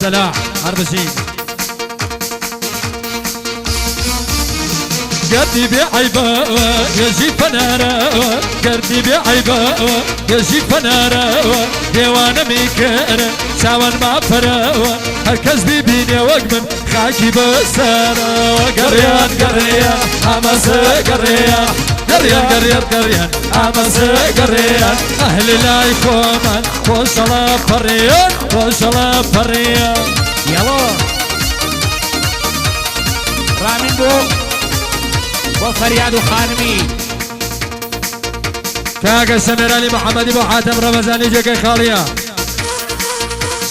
سەلاح هەر بژین. گەردی بێ عەیبە گەژی فەنارە گەردی بێ عەیبە گەژی فەنارە دێوانەمی کرد چاوان مافەرەوە هەر کەس بیبینێ وەک من خاکی بەسەرەوە گەڕیان گەڕیان ئامەزە گەڕیان گەڕیان گەڕیان گەڕیان ئامەزە گەڕیان ئەهلی لای خۆمان خۆشەڵە پەڕیان خۆشەڵە پەڕیان. یەڵۆ ڕامین بۆ بۆ فەریاد و خانمی. کاکە سەمێرانی محەممەدی بۆ حاتەم ڕەمەزانی جێگەی خاڵیە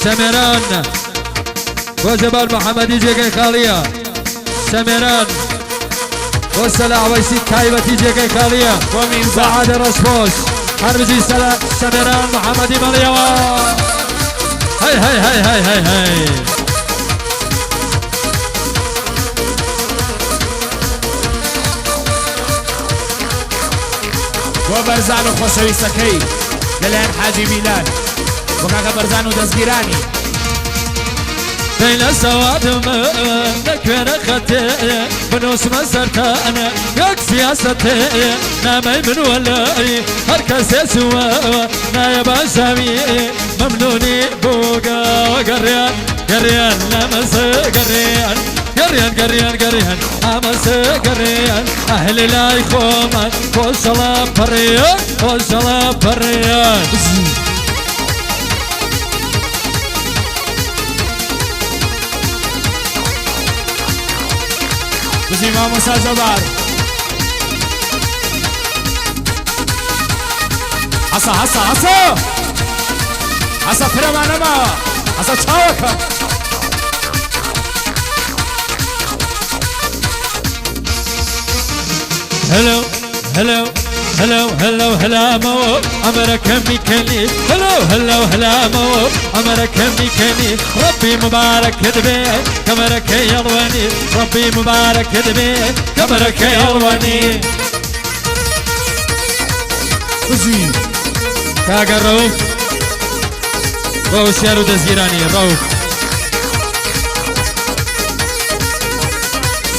سەمێران بۆ جەبار محەممەدی جێگەی خاڵیە سەمێران بۆ سەلاح وەیسی تایبەتی جێگەی خاڵیە بۆ میرزا سەعادە ڕەشپۆش هەر بژی سەلا سەمێران محەممەدی مەڵیەوە هەی هەی هەی هەی هەی هەی. بۆ بەرزان و خۆشەویستەکەی لەلایەن حاجی میلان بۆ کاکە بەرزان و دەستگیرانی. دەی لە سەوادم لە کوێرە خەتێ بنووسمە سەرتان یەک سیاسەتێ نامەی من وەلای هەر کەسێ چووە نایە باشاوی مەمنونی بووگە گەڕیان گەڕیان لە مەزە گەڕیان گەڕیان گەڕیان گەڕیان ئامەزە گەڕیان ئەهلی لای خۆمان خۆشەڵە پەڕیان خۆشەڵە پەڕیان. بژی مامۆستا جەبار. هەسە هەسە هەسە هەسە فرەمان نەماوە هەسە چاوەکە. هەلۆ هەلۆ هەلۆ هەلۆ هەلامەوە ئەمرەکەم میکەنی هەلۆ هەلۆ هەلامەوە ئەمرەکەم میکەنی ڕەبی مبارەکت بێ کەمەرەکەی ئەڵوەنی ڕەبی مبارەکت بێ کەمەرەکەی ئەڵوەنی. بژی. کاکە ڕەوف بۆ هوشیار و دەستگیرانی ڕەوف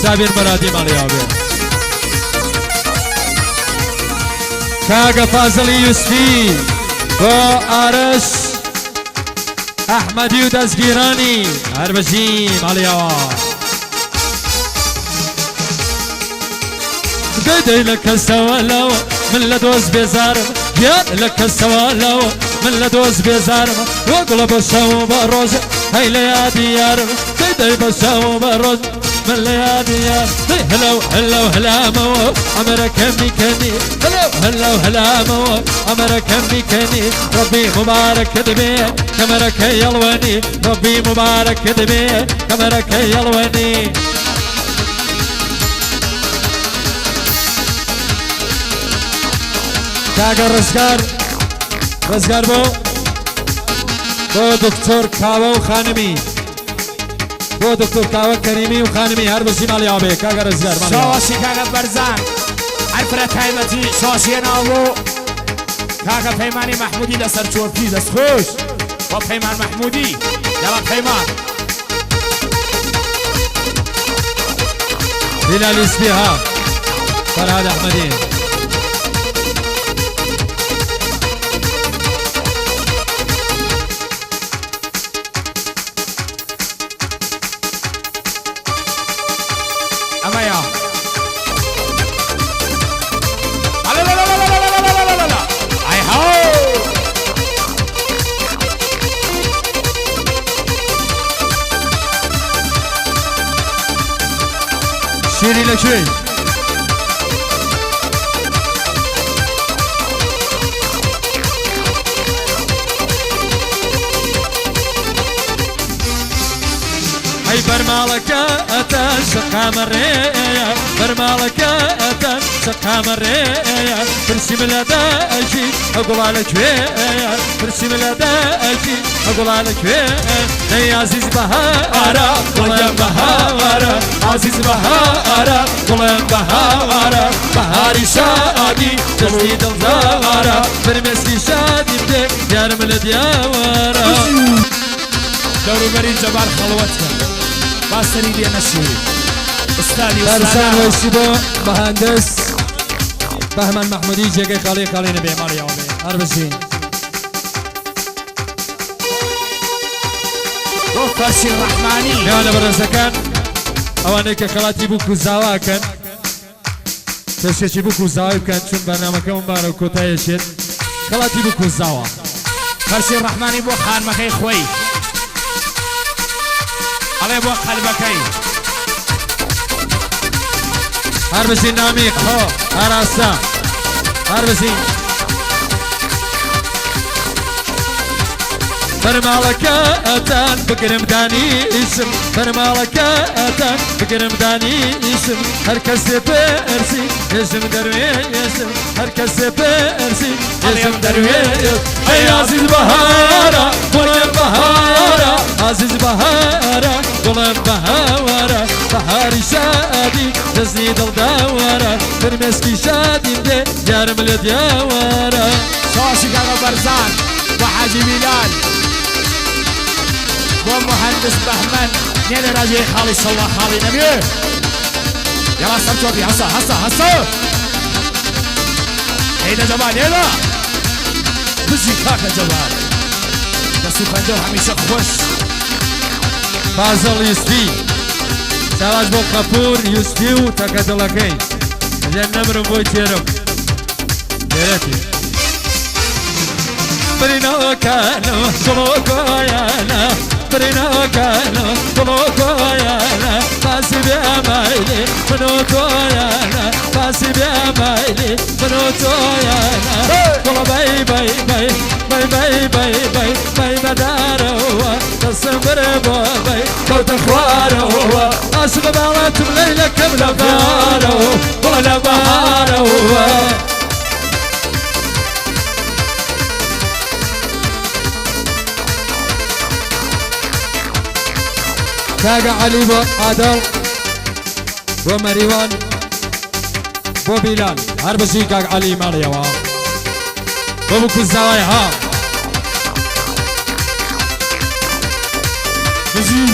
سابیر مەرادی ماڵی ئاوێ. کاکە فازڵی یوسفی بۆ ئارش ئەحمەدی و دەستگیرانی هەر بژی ماڵی ئاوا. دەی دەی لە کەسەوە لاوە من لە دۆست بێزارم گیان لە کەسەوە لاوە من لە دۆست بێزارم وەگوڵە بە شەو و بە ڕۆژ هەی لە یادی یارم دەی دەی بە شەو و بە ڕۆژ من لە یادی یار دەی هەلەو هەلەو هەلامەوە ئەمرەکەم میکەنی هەلەو هەلەو هەلامەوە ئەمرەکەم میکەنی ڕەبی مبارەکت بێ کەمەرەکەی ئەڵوەنی ڕەبی مبارەکت بێ کەمەرەکەی ئەڵوەنی. کاکە ڕزگار ڕزگار بۆ بۆ دکتۆر کاوە و خانمی بۆ دکتۆر کاوە کەریمی و خانمی هەر بژی ماڵی ئاوێ کاکە ڕزگار ماڵی ئاوێ. شۆشی کاکە بەرزان هەر فرە تایبەتی شۆشیە ناو بۆ کاکە پەیمانی مەحمودی لەسەر چۆپی دەست خۆش بۆ پەیمان مەحمودی یاڵا پەیمان. هیلالی سپیها فەرهاد ئەحمەدی. ئەمەیە. ئەی هەو. شیری لە کوێی؟ ئەی بەرماڵەکە ئەتەن شەقامە ڕێیە بەرماڵەکە ئەتەن شەقامە ڕێیە پرسیم لە دایکی ئەو گوڵا لە کوێیە پرسیم لە دایکی ئەو گوڵا لە کوێیە دەی ئازیز بەهارە گوڵێم بەهارە ئازیز بەهارە گوڵێم بەهارە بەهاری شادی دەستی دڵدارە فرمێسکی شادیم دێ دیارم لە دیاوارە. دەوروبەری جەبار خەڵوەت کەن با سەری لێ نەشێوێ. ئوستادی بارزان ئوستادانە. وەیسی بۆ مهندس بەهمەن مەحمودی جێگەی خاڵی خاڵی نەبێ ماڵی ئەوە بێ هەر بژین. بۆ فەرشین ڕەحمانی. میوانە بەڕێزەکان ئەوانەی کە خەڵاتی بووک و زاواکەن پێشکەشی بووک و زاوای بکەن چون بەرنامەکەمون بارەو کۆتایی ئەچێت خەڵاتی بووک و زاوا. فەرشین ڕەحمانی بۆ خانمەکەی خۆی ئەڵێ بۆ قەلبەکەی. هەر بژین نامیق ئاراستە هەر بژین. بەرماڵەکەتان بگرم دانیشم بەرماڵەکەتان بگرم دانیشم هەر کەسێ پرسی بێژم دەروێشم هەر کەسێ پرسی بێژم دەروێش ئەی ئازیز بەهارە گوڵم بەهارە ئازیز بەهارە گوڵم بەهاوارە بەهاری شادی دەزنی دڵداوارە فرمێسکی شادیم دێ یارم لێ دیاوارە. سواسی کاکە بەرزان بۆ حاجی بیلال بۆ مهندس بەهمەن نێنێرا جێی خاڵی سەڵا خاڵی نەبێ یاڵا سەر چۆپی هەسە هەسە هەسە هەیدە جەبار هێدا بژی کاکە جەبار دەست و پەنجە و هەمیشە خۆش. فازڵ یوسفی ساواش بۆ قەپور یوسفی و تەکە دڵەکەی ژێر نەمرم بۆی تێرم تێرەتی برینەکانم گوڵۆکۆیانە برینەکانم گوڵۆکۆیانە باسی بێمایلی من و تۆیانە باسی بێمایلی من و تۆیانە گوڵە بەی بەی بەی بەی بەی بەی بەی بەی بەدارەوە دەستم برێ بۆ بەی کەوتە خوارەوە عاشق باڵاتم لەیلەکەم لە بارەوە گوڵە لە بارەوە. کاکە عەلی بۆ عادڵ بۆ مەریوان بۆ بیلال هەر بژی کاک عەلی ماڵیەوە بۆ بکو زاوای ها بژی.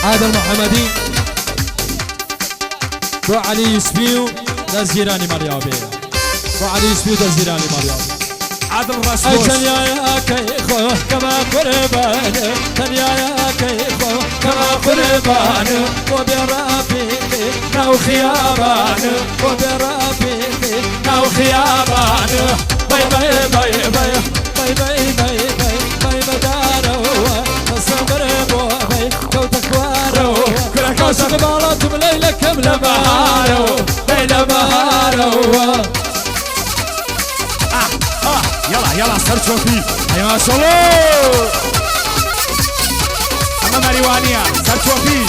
عادڵ محەمەدی بۆ عەلی یوسفی و دەستگیرانی ماڵیاوە بێ بۆ عەلی یوسفی و دەستگیرانی ماڵیاوە بێ. عادڵ ئەی ڕەشپۆش. تەنیایەکەی خۆ کەمە قوربان تەنیایەکەی خۆ کەمە قوربان بۆ بێ ڕەفیقی ناو خیابان بۆ بێ ڕەفیقی ناو خیابان بەی بەی بەی بەی بەی بەی بەی بەی بەی بەدارەوە دەستم برێ بۆ بەی کەوتە خوارەوە کورە کەوتە عاشق باڵاتم لەیلەکەم لە بەهارەوە لەی لە بەهارەوە. ئاه ئاه یەڵا یەڵا سەر چۆپی ئەی ماشەڵۆ ئەمە مەریوانیە سەر چۆپی.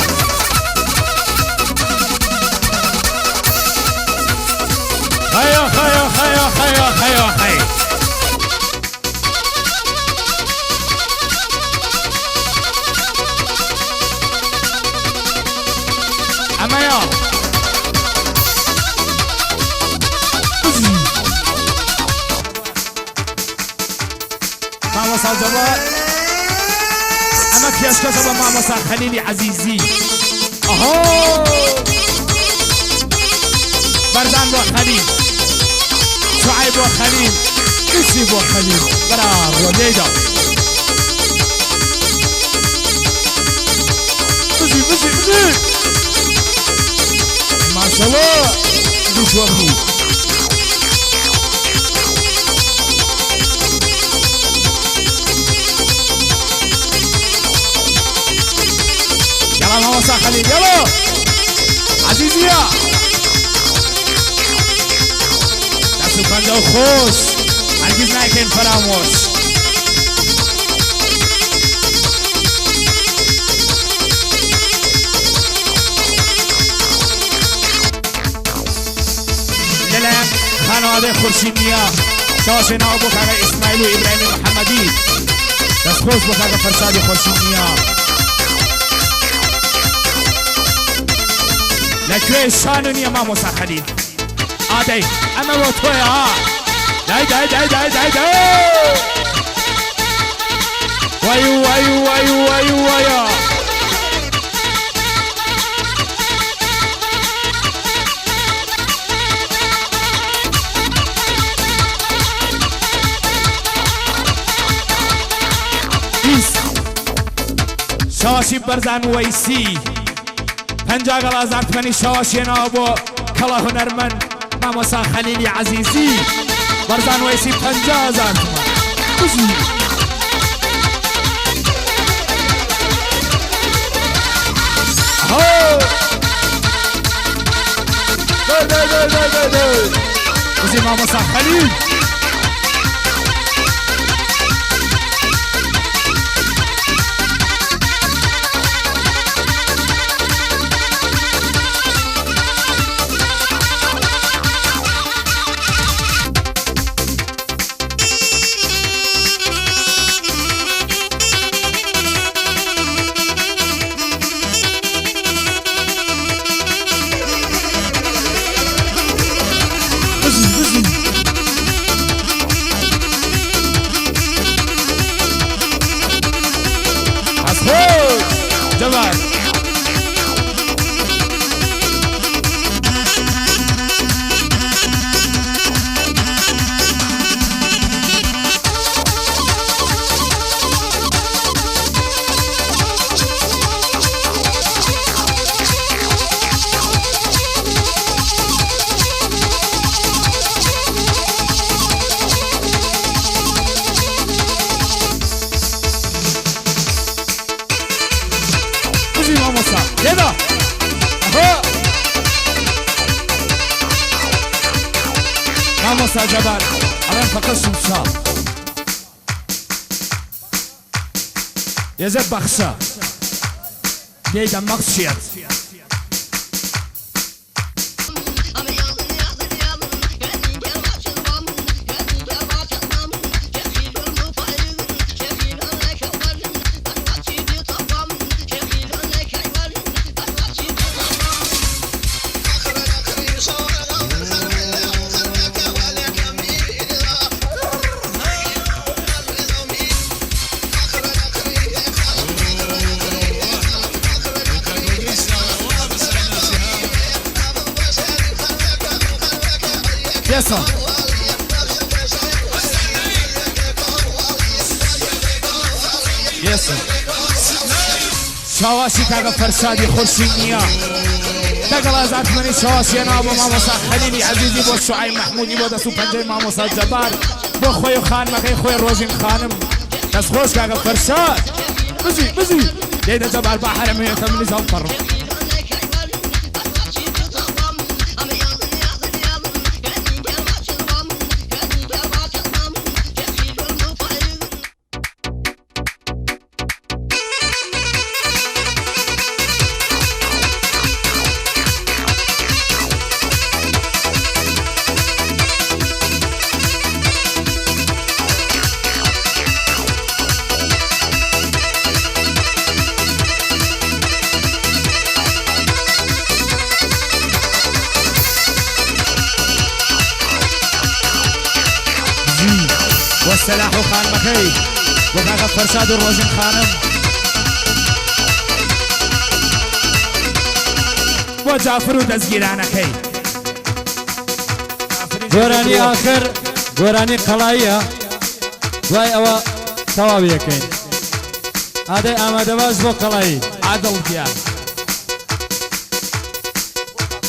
خەیۆ خەیۆ خەیۆ خەیۆ خەیۆ خەی. ئەمەیە. مامۆستا جەبار ئەمە پێشکەشە بە مامۆستا خەلیلی عەزیزی ئەهۆ بەرزان بۆ خەلیل شعیب بۆ خەلیل کچی بۆ خەلیل براڕۆ لێیدا بژی بژی بژی ماشەڵڵا بژی شۆخی. یاڵا مامۆستا خەلیل یاڵا عەزیزیە دەست و پەنجە و خۆش هەرگیز نایکەین فەرامۆش. لەلایەن خانەوادەی خورشیدنیا شەوەشێ ناوە بۆ کاکە ئیسماعیل و ئیبراهیمی محەممەدی دەستخۆش بۆ کاکە فەرشادی خورشیدنیا. لە کوێ شانو نییە مامۆسا خەلیل ئادەی ئەمە بۆ تۆیە ها دای دای دای دای دای دای وای وای وای وای وای بیست شەواشی بەرزان وەیسی 50 گەڵ هەزار تمەنی شەواشی هێناوە بۆ کەڵە هونەرمەند مامۆسا خەلیلی عەزیزی. بەرزان وەیسی 50,000 تمەن. بژی. ئەهۆ. دەی دەی دەی دەی دەی دەی. بژی مامۆسا خەلیل. بژی بژی. ئەسخۆش جەبار. بژی مامۆستا لێدە. ئەهۆ. مامۆستا جەبار ئەڵێم فەقە شمشاڵ یەزە بەخشە لێیدە مەخشیەت. یەسا. یەسا. شاواشی کاکە فەرشادی خورشید نییە دەگەڵ ئازاد منی شاواشیە ناو بۆ مامۆستا خەلیلی عەزیزی بۆ شوعەیب مەحمودی بۆ دەست و پەنجەی مامۆستا جەبار بۆ خۆی و خانمەکەی خۆی ڕۆژین خانم دەست خۆش کاکە فەرشاد بژی بژی دێنە جەبار با حەرەمەیەتە منیش هەڵپەڕم. بۆ سەلاح و خانمەکەی، بۆ کاکە فەرشاد و ڕۆژین خانم، بۆ جافر و دەستگیرانەکەی. گۆرانی ئاخر گۆرانی قەڵاییە، دوای ئەوە تەواوی ئەکەین. ئادەی ئامادەباش بۆ قەڵایی. عادڵ گیان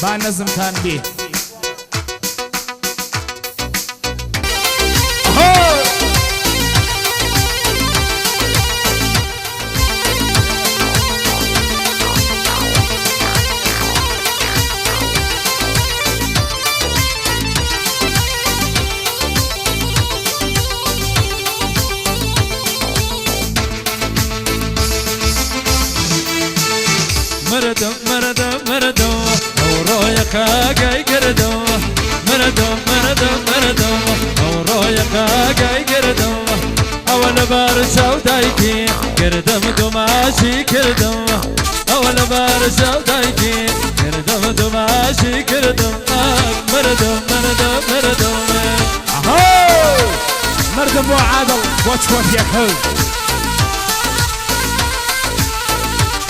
با نەزمتان بێ. مردم مردم مردم ئەو ڕۆیە کاگای گردم مردم مردم مردم ئەو ڕۆیە کاگای گردم ئەوە لە لەبەر چاو دایکی کردم دوماشی کردم ئەوە لەبەر چاو دایکی کردم دوماشی کردم مردم مردم مردم. ئەهۆ مردم بۆ عادڵ بۆ چۆتیەکە.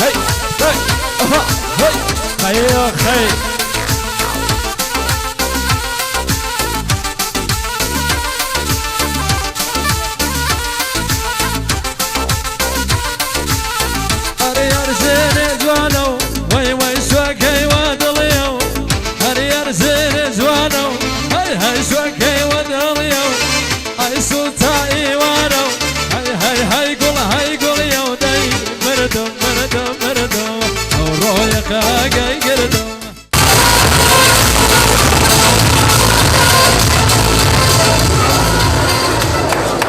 هەی هەی ئەها هەی خەی خەی. ئەرێ ئەرزێنێ جوانە و وەی وەی شوەکەی وە دڵیە و هەری ئەرزێنێ جوانە و هەی هەی شوەکەی وە دڵیە و ئەی سوڵتا ئیوارە و هەی هەی هەی گوڵ هەی گوڵیە و دەی مردم مردم مردم ئەو ڕۆیەقەگەی گردم.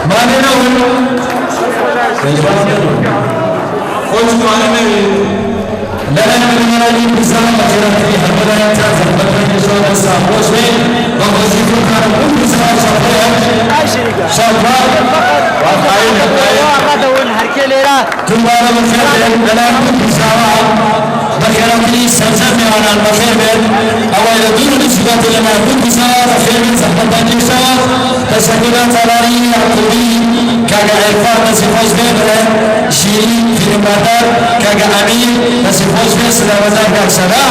مانێ نەبوون خۆشتوانە نەوێت لەلایەن بنەماڵەی کوردستان بەخێراتری هەموو لایەنتان زەحمەتتان کێشاوە دەستتان خۆش بێ بە خۆشی خۆتان و کوردستان شاپۆیان شاپۆ دووبارە بەخێر بێن لەلایەن کوردستانەوە بەخێراتری سەرجەم میوانان بەخێر بێن ئەوەی لە دوور و نزیکاتە لەلایەن کوردستانەوە بەخێر بێن زەحمەتتان کێشاوە تەشەکورات تالاری یەعقوبی کاکە عیرفان دەستی خۆش بێ برای شیرین فیلمبردار کاکە ئەمیر دەستی خۆش بێ سلامەتان کاک سەلاح.